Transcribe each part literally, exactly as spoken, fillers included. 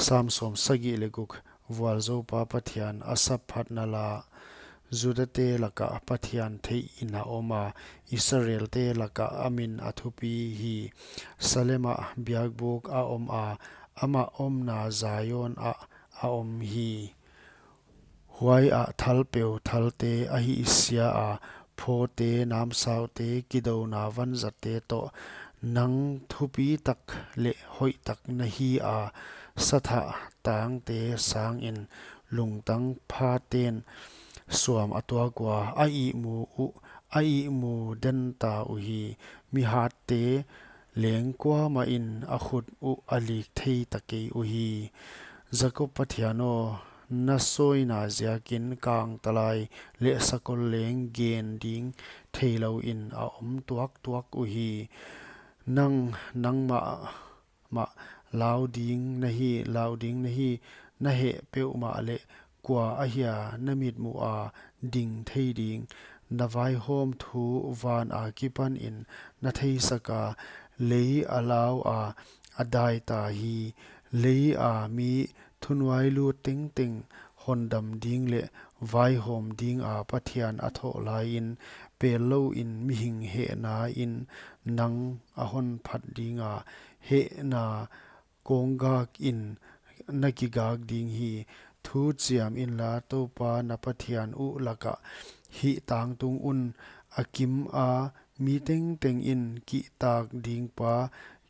Sam sawmsagih leh guk. Vualzoupa Pathian a sap phatna la. Judate lakah Pathian theihin a om a, Israelte lakah a min a thupi hi. Salem ah biakbuk a om a, amah omna Zion ah a om hi. Huaiah thalpeu thalte a hihsia a, phawte, namsaute, kidouna vanzatte toh. Nang thupitak leh hoihtak na hi a, sathah tangte sangin lungtang phaten suam a tuak ua, a ihmu uh, a ihmu den ta uhi. Mi hatte leng kuamahin a khut uh a lik thei ta kei uhi. Jakob Pathian aw, na sawina ziakin kangtalai leh sakol leng gen ding theilouin a om tuaktuak uhi. Nang, nangmah mah lau ding na hi, lau ding na hi, na heh peuhmah leh kua ahia na mitmuh a ding thei ding? Na vaihawm thu van akipanin na theisak a, lei a lau a, a dai ta hi. Lei a mi thunuailut tengteng hondam ding leh vaihawm dinga Pathian a thoh laiin, pellouin mihing hehnain nang a hon phat dinga, hehna konggakin na kigak ding hi. Thuchiam inla, Toupa na Pathian uh lakah hih tangtung un. A kim a mi tengtengin kihtak dingpa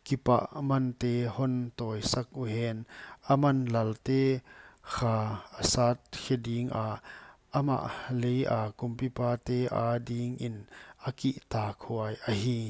kipahmante hon tawisak uhen. Aman lalte kha a sat khe dinga, amah leia kumpipate adingin a kihtakhuai ahi.